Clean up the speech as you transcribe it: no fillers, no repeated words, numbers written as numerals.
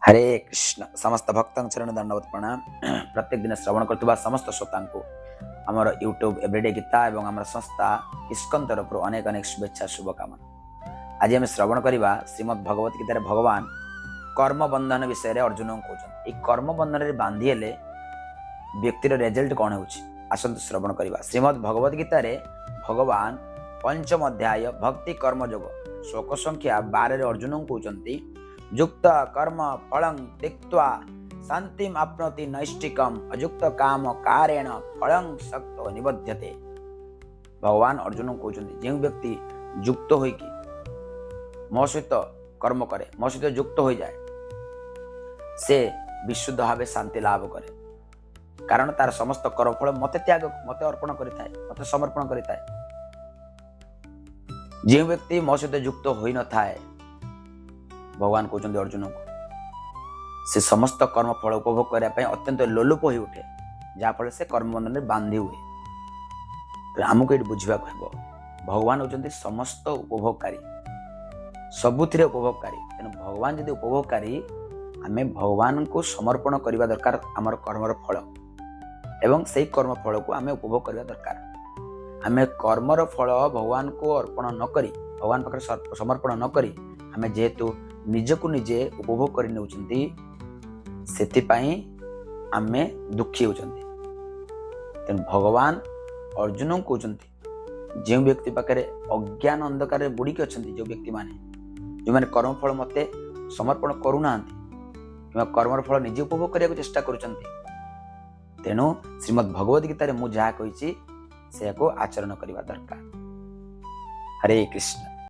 ହରେ କୃଷ୍ଣ। ସମସ୍ତ ଭକ୍ତଙ୍କ ଚରଣ ଦଣ୍ଡବତ ପ୍ରଣାମ। ପ୍ରତ୍ୟେକ ଦିନ ଶ୍ରବଣ କରୁଥିବା ସମସ୍ତ ଶ୍ରୋତାଙ୍କୁ ଆମର ୟୁଟ୍ୟୁବ୍ ଏଭ୍ରିଡେ ଗୀତା ଏବଂ ଆମର ସଂସ୍ଥା ଇସ୍କନ ତରଫରୁ ଅନେକ ଅନେକ ଶୁଭେଚ୍ଛା, ଶୁଭକାମନା। ଆଜି ଆମେ ଶ୍ରବଣ କରିବା, ଶ୍ରୀମଦ୍ ଭଗବତ ଗୀତାରେ ଭଗବାନ କର୍ମବନ୍ଧନ ବିଷୟରେ ଅର୍ଜୁନଙ୍କୁ କହୁଛନ୍ତି। ଏଇ କର୍ମବନ୍ଧନରେ ବାନ୍ଧି ହେଲେ ବ୍ୟକ୍ତିର ରେଜଲ୍ଟ କ'ଣ ହେଉଛି, ଆସନ୍ତୁ ଶ୍ରବଣ କରିବା। ଶ୍ରୀମଦ୍ ଭଗବତ ଗୀତାରେ ଭଗବାନ ପଞ୍ଚମ ଅଧ୍ୟାୟ ଭକ୍ତି କର୍ମଯୋଗ, ଶ୍ଲୋକ ସଂଖ୍ୟା 12ରେ ଅର୍ଜୁନଙ୍କୁ କହୁଛନ୍ତି, ଯୁକ୍ତ କର୍ମ ଫଳଂ ତ୍ୟକ୍ତ୍ୱା ଶାନ୍ତିମ୍ ଆପ୍ନୋତି ନୈଷ୍ଠିକମ୍ ଅଯୁକ୍ତ କାମ କାରେଣ ଫଳଂ ସକ୍ତ ନିବଧ୍ୟତେ। ଭଗବାନ ଅର୍ଜୁନଙ୍କୁ କହୁଛନ୍ତି, ଯେଉଁ ବ୍ୟକ୍ତି ଯୁକ୍ତ ହୋଇକି ମୋ ସହିତ କର୍ମ କରେ, ମୋ ସହିତ ଯୁକ୍ତ ହୋଇଯାଏ, ସେ ବିଶୁଦ୍ଧ ଭାବେ ଶାନ୍ତି ଲାଭ କରେ। କାରଣ ତାର ସମସ୍ତ କର୍ମଫଳ ମତେ ତ୍ୟାଗ, ମତେ ଅର୍ପଣ କରିଥାଏ, ମତେ ସମର୍ପଣ କରିଥାଏ। ଯେଉଁ ବ୍ୟକ୍ତି ମୋ ସହିତ ଯୁକ୍ତ ହୋଇନଥାଏ, ଭଗବାନ କହୁଛନ୍ତି ଅର୍ଜୁନଙ୍କୁ, ସେ ସମସ୍ତ କର୍ମଫଳ ଉପଭୋଗ କରିବା ପାଇଁ ଅତ୍ୟନ୍ତ ଲୋଲୁପ ହୋଇ ଉଠେ, ଯାହାଫଳରେ ସେ କର୍ମବନ୍ଧନରେ ବାନ୍ଧି ହୁଏ। ତେଣୁ ଆମକୁ ଏଇଠି ବୁଝିବାକୁ ହେବ, ଭଗବାନ ହେଉଛନ୍ତି ସମସ୍ତ ଉପଭୋଗକାରୀ, ସବୁଥିରେ ଉପଭୋଗକାରୀ। ତେଣୁ ଭଗବାନ ଯଦି ଉପଭୋଗକାରୀ, ଆମେ ଭଗବାନଙ୍କୁ ସମର୍ପଣ କରିବା ଦରକାର ଆମର କର୍ମର ଫଳ ଏବଂ ସେଇ କର୍ମ ଫଳକୁ ଆମେ ଉପଭୋଗ କରିବା ଦରକାର। ଆମେ କର୍ମର ଫଳ ଭଗବାନଙ୍କୁ ଅର୍ପଣ ନ କରି, ଭଗବାନ ପାଖରେ ସମର୍ପଣ ନ କରି, ଆମେ ଯେହେତୁ ନିଜକୁ ନିଜେ ଉପଭୋଗ କରି ନେଉଛନ୍ତି, ସେଥିପାଇଁ ଆମେ ଦୁଃଖୀ ହେଉଛନ୍ତି। ତେଣୁ ଭଗବାନ ଅର୍ଜୁନଙ୍କୁ କହୁଛନ୍ତି, ଯେଉଁ ବ୍ୟକ୍ତି ପାଖରେ ଅଜ୍ଞାନ ଅନ୍ଧକାରରେ ବୁଡ଼ିକି ଅଛନ୍ତି, ଯେଉଁ ବ୍ୟକ୍ତିମାନେ, ଯେଉଁମାନେ କର୍ମଫଳ ମୋତେ ସମର୍ପଣ କରୁନାହାନ୍ତି କିମ୍ବା କର୍ମର ଫଳ ନିଜେ ଉପଭୋଗ କରିବାକୁ ଚେଷ୍ଟା କରୁଛନ୍ତି, ତେଣୁ ଶ୍ରୀମଦ୍ ଭଗବତ ଗୀତାରେ ମୁଁ ଯାହା କହିଛି, ସେୟାକୁ ଆଚରଣ କରିବା ଦରକାର। ହରେ କୃଷ୍ଣ।